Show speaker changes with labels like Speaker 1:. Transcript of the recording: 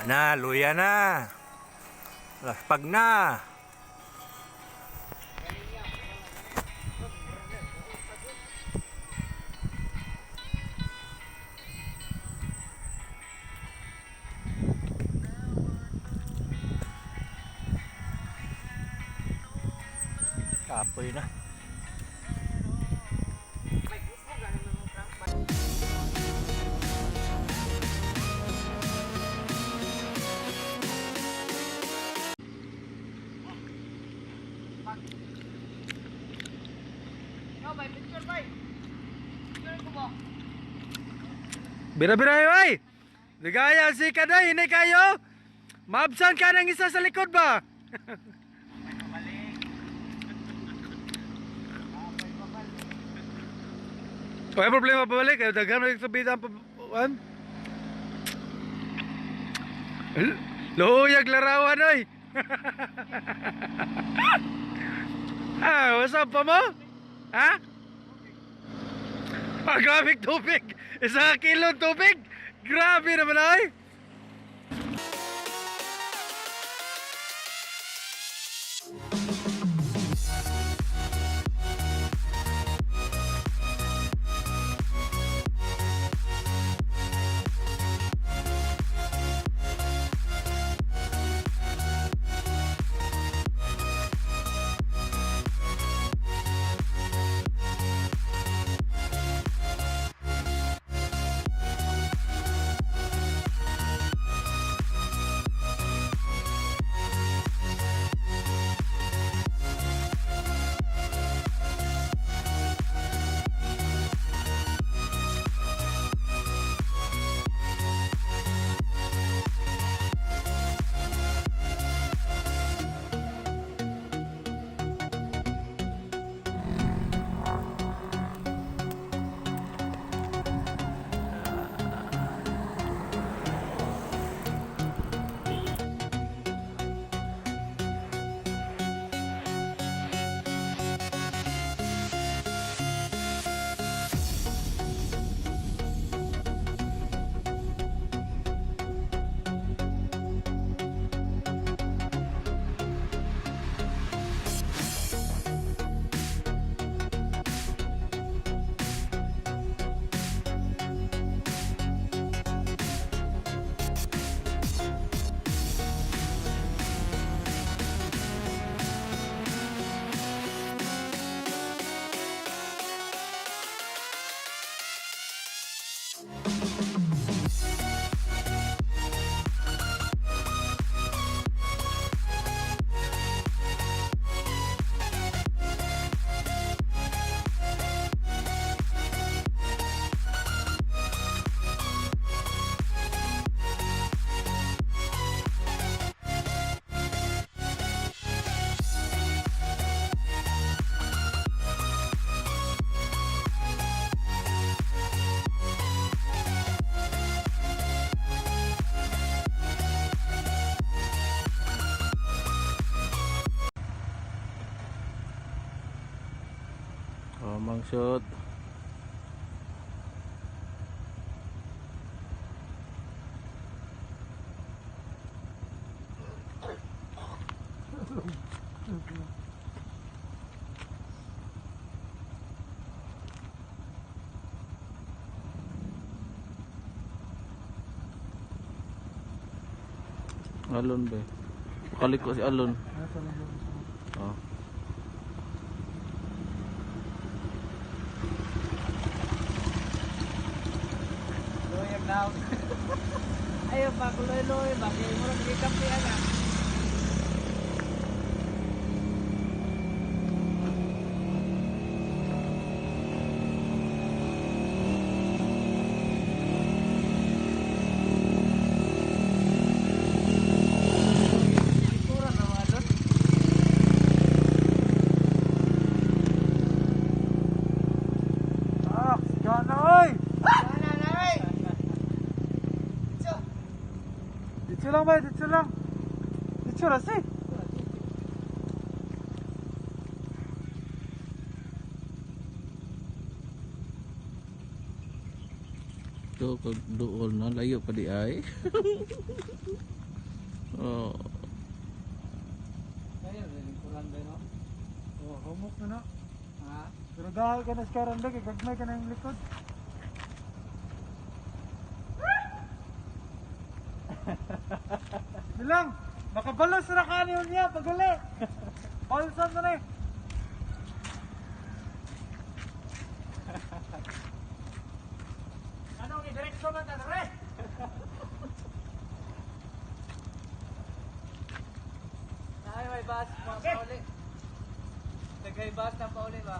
Speaker 1: Na, luya na. Laspag na. Kapoy na. Bira-bira ay! Ligaya si Kaday, hindi kayo? Maabsan ka ng isa sa likod ba? May problema pabalik, daghan mo yung sabitan pa. Luyag larawan oy. What's up pa mo? Ha? Grabe tubig. 1 kilo tubig. Grabe naman ay. Mangsud. Alon ba? Kalik ko si Alon. Oh.
Speaker 2: Ayo pa kuloy-loy bakit mo lang gikampi ana.
Speaker 1: Dito lang ba? Dito lang. Dito lang si.
Speaker 3: dito kag doon na layo pa di ay. Oh.
Speaker 2: Kaya rin kurang ba no?
Speaker 1: Oh, humok na na.
Speaker 2: Ha?
Speaker 1: Pero dahil ka na sa karanda, gagmay ka na yung likod. Bilang, makabalos na kanyon niya, pagali. Balsan mo na eh. Ano ni direksyon na tadre?
Speaker 2: Ay, may bus pa uli. Nagay bus na pa uli ba?